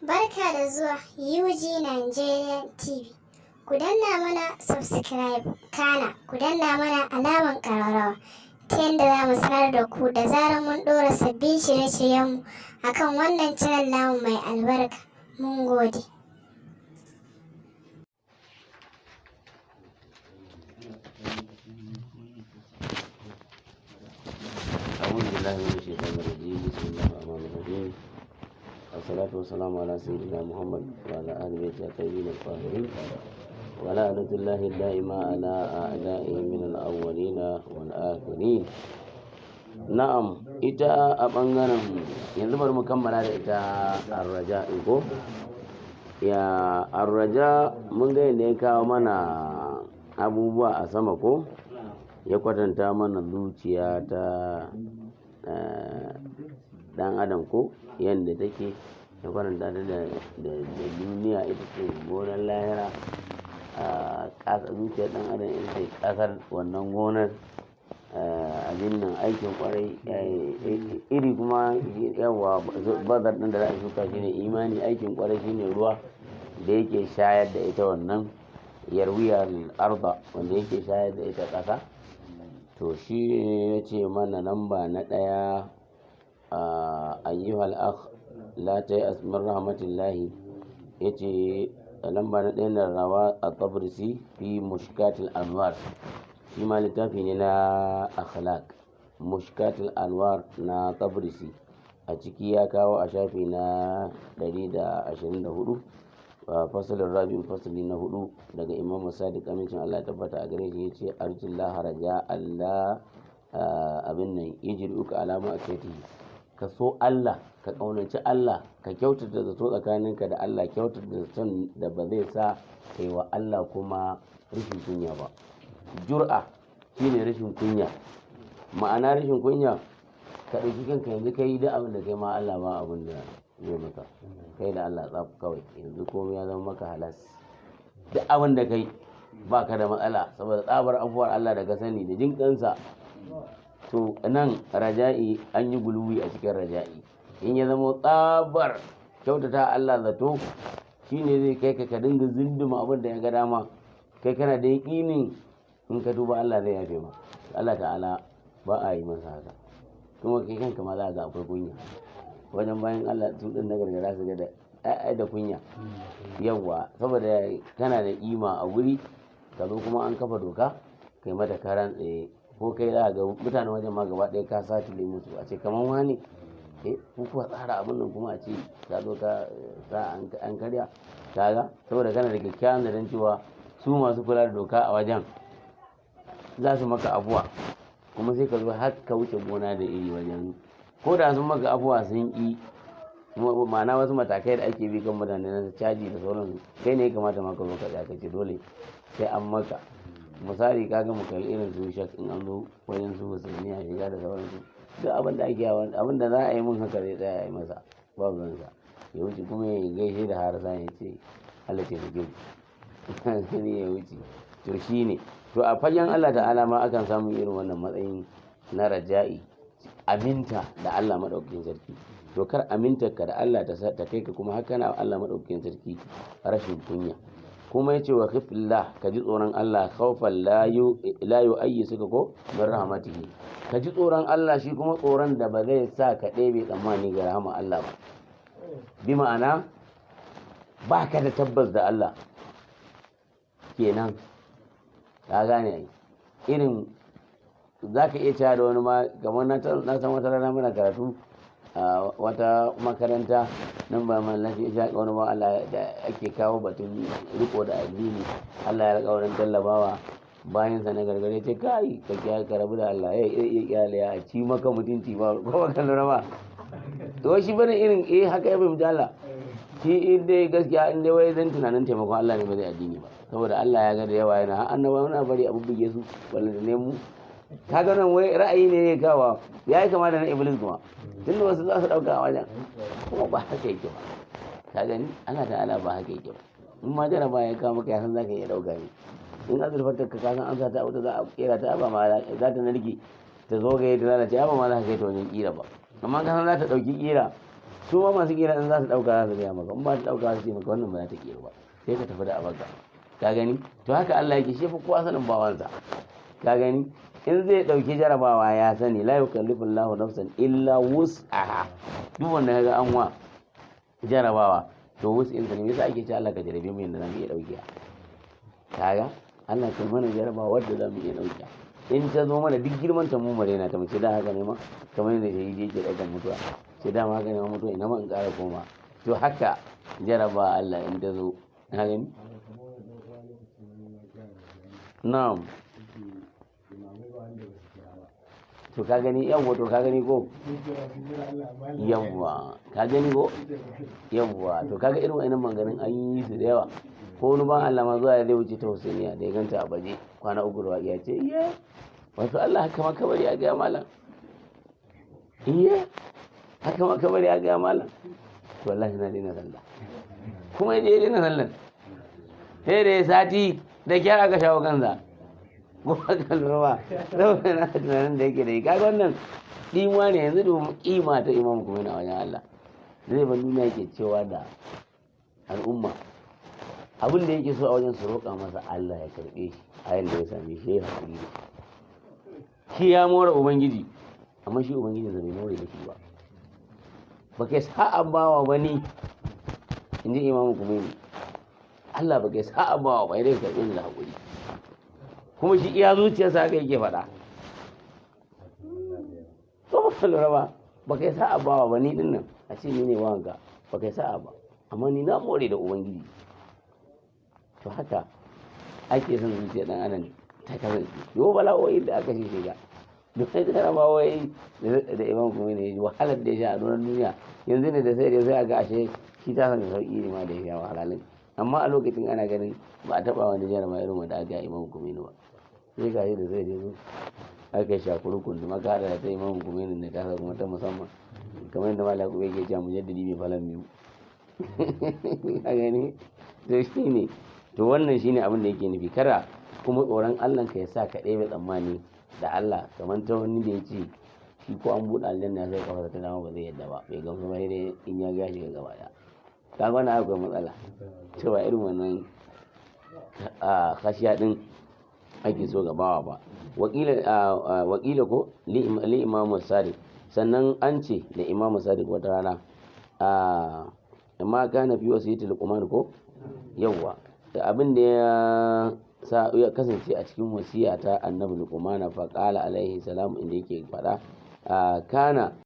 Barka da zuwa UG Nigerian TV. Ku danna mana subscribe, kana ku danna mana alaman ƙararrawa ta yadda za mu sanar da ku da zarar mun ɗora sabbin shirye-shiryenmu a kan wannan channel namu mai albarka. Mun gode. أعوذ بالله من الشيطان الرجيم. بسم الله الرحمن الرحيم. والصلاة والسلام على سيدنا محمد وعلى آل بيته الطيبين الطاهرين ولعنة الله الدائمة على أعدائهم من الأولين والآخرين. Na'am, ita a ɓangaren yanzu bari mu kammala da ita arraja ko ya arraja. Mun ga yadda ya kawo mana abubuwa a sama ko ya kwatanta mana zuciya ta dan adam ko yadda take, ya kwatanta ta da duniya, ita ce gonar lahira. A zuciyar dan adam ita ce kasar wannan gonar. Abin nan aikin kwarai iri kuma yawa bazar din da za a shuka shine imani, aikin kwarai shine ruwa da yake shayar da ita wannan yarwiyar arda wanda yake shayar da ita ƙasa. To shi ya ce mana lamba na ɗaya, ayyuhal akh la ta min rahmatillahi. Ya ce lamba na ɗaya na rawa a tabrisi fi mushkatil anwar, shi ma littafi ne na akhlaq, mushkatil anwar na tabrisi. A ciki ya kawo a shafi na 124, fasalin rabin, fasali na hudu, daga Imam Sadiq, amincin Allah ya tabbata a gare shi, yace arjillah raja Allah abin nan yajruka alama asati. Ka so Allah, ka kaunaci Allah, ka kyautata zato tsakaninka da Allah, kyautata zaton da ba zai sa kai wa Allah kuma rashin kunya ba. Jur'a shine rashin kunya. Ma'ana rashin kunya, ka ɗauki kanka yanzu kai da abin da kai ma Allah ba abin da zai maka, kai da Allah tsaf kawai. Yanzu komai ya zama maka halas, duk abin da kai ba ka da matsala saboda tsabar abubuwar Allah da ka sani da jin kansa. To nan raja'i an yi guluwi a cikin raja'i. In ya zama tsabar kyautata Allah zato shine zai kai ka ka dinga zinduma abin da ya ga dama, kai kana da yaƙinin in ka duba Allah zai yafe ma. Allah ta'ala ba a yi masa haka. Kuma kai kanka ma za ga akwai kunya wajen bayan Allah su din na gargara su ga da ai da kunya yawa, saboda kana da kima a guri ka zo kuma an kafa doka kai mata karan tsaye, ko kai za ga mutanen wajen ma gaba ɗaya ka satule musu a ce kaman wani eh ku kuwa tsara abin nan kuma a ce ka zo ka sa an karya kaga, saboda kana da kyakkyawan zaton cewa su masu kula da doka a wajen za su maka afuwa, kuma sai ka zo har ka wuce gona da iri wajen ko da sun maka afuwa sun ƙi. Ma'ana wasu matakai da ake bi kan mutane na caji da sauransu, kai ne ya kamata ma ka zo ka tsaya ka ce dole sai an maka. Misali kaga mu kalli irin su shak in an zo wajen su musulmi a shiga da sauransu, duk abin da ake abin da za a yi mun haka zai tsaya ya yi masa babu ruwansa ya wuce, kuma ya gaishe da harasa ya ce Allah taimake mu ne ya wuce. To shine to a fagen Allah ta'ala ma akan samu irin wannan matsayin na raja'i, aminta da Allah maɗaukakin sarki. To kar amintarka da Allah ta kai ka kuma haka na Allah maɗaukakin sarki rashin kunya. Kuma yace wa khifillah, ka ji tsoron Allah, khawfan la yu'ayyi suka ko min rahmatihi. Ka ji tsoron Allah shi kuma tsoron da ba zai sa ka ɗebe tsammani ga rahama Allah ba. Bi ma'ana ba ka da tabbas da Allah kenan, ka gane ai. Irin za ka iya cewa da wani ma kamar na san wata rana muna karatu a wata makaranta nan ba man lafiya ya wani ba Allah da ake kawo batun riko da addini, Allah ya alƙawarin tallabawa bayan sa na gargare ce kai ka kiyaye ka rabu da Allah ya iya kyale ya ci maka mutunci ba ko ba kan lura ba. To shi bane irin eh haka ya fahimci Allah shi in dai gaskiya in dai wai zan tunanin taimakon Allah ne ba zai addini ba, saboda Allah ya ga da yawa yana har annabawa muna bari a bubbuge su wallahi ne mu kaga nan wai ra'ayi ne ya kawa ya yi kama da na Iblis kuma tunda wasu za su dauka a wajen kuma ba haka yake ba. Ka gani Allah ta'ala ba haka yake ba. In ma jaraba ya kawo maka ya san zaka iya dauka ne, in azurfar ka san an sa ta wuta za a kera ta ba ma za ta narke ta zo ga ta lalace ba ma za ka kai ta wajen kira ba, amma ka san za ta dauki kira Su ma masu kira in za su dauka za su gaya maka, in ba su dauka za su ce maka wannan ba za ta kira ba, sai ka tafi da abarka. Ka gani? To haka Allah yake, shi fa kowa sanin bawansa. Ka gani? In zai dauki jarabawa ya sani, la yukallifu Allahu nafsan illa wus'aha. Duk wanda kaga an wa jarabawa to wus'in sa ne. Yasa ake ce Allah ka jarabe mu yanda zamu iya dauke. Kaga Allah ka mana jarabawa wanda zamu iya dauke. In ta zo mana duk girman ta mu marena ta mace da haka ne ma, kamar yadda shahidi yake daukan mutuwa, sai dama haka ne ma mutuwa, ina ma in ƙara koma. To haka jaraba Allah in ta zo. Ka gani? Na'am. To ka gani, yawwa, to ka gani ko? Yawwa, ka gani ko? Yawwa, to kaga irin wa'annan maganganun an yi su da yawa. Ko wani ban Allah ma zuwa zai wuce ta Husainiya da ya ganta a baje kwana 3 da waƙiya ce, iye, wato Allah haka ma kabari a gaya malam. Iye, haka ma kabari a gaya malam. To wallahi na daina sallah. Kuma ya je ya daina sallan. Sai da ya sati da kyar aka shawo kansa. Kuma ka lura ba, saboda na tunanin da yake da shi. Kaga wannan ɗimuwa ne yanzu domin ƙima ta Imam Khomeini a wajen Allah. Zai ban duniya yake cewa da al'umma abin da yake so a wajen su roƙa masa Allah ya karɓe shi a yanda ya same shi, ya haƙuri da shi. Shi ya more Ubangiji, amma shi Ubangiji bai more da shi ba. Ba kai sa'a bawa ba ni, in ji Imam Khomeini. Allah ba kai sa'a bawa ba, ya dai karɓe ni da haƙuri. Kuma shi iya zuciyarsa haka yake faɗa. Ko ba ka lura ba, ba kai sa'a bawa ba ni din nan, a ce ni ne wanka, ba kai sa'a ba, amma ni na more da Ubangiji. To haka ake son zuciyar ɗan adam ta kasance. Yo bala'o'i da aka ce shiga. Duk sai jarabawoyi da Imam Khomeini ya ji wahalar da ya sha a doron duniya, yanzu ne da sai da sai aka ashe shi ta sanya sauƙi ne ma da ya sha wahalalin. Amma a lokacin ana ganin ba a taɓa wani jaraba irin wanda aka yi Imam Khomeini ba. Sai ga shi da sai da zo aka shakuru kunduma ka haɗa da ta Imam Khomeini da tasa kuma ta musamman. Kamar yadda Malam Yakubu yake cewa mujaddidi mai falan biyu. Ka gani? To shi ne. To wannan shine abin da yake nufi. Kada kuma tsoron Allah ka ya sa ka ɗebe tsammani da Allah, kamar ta wani da ya ce shi ko an buɗe aljanna sai kafarsa ta dama ba zai yadda ba, bai gamsu ba sai dai in ya ga shiga gaba ɗaya. Kaga wannan akwai matsala. Cewa irin wannan khashiya ɗin ake so ga bawa ba. Wakila ko li Imam Sadiq. Sannan an ce da Imam Sadiq wata rana, amma kana fi wasiyati Luqman ko? Yawwa. Da abin da ya sa ya kasance a cikin wasiya ta Annabi Luqman fa qala alaihi salam, inda yake faɗa, kana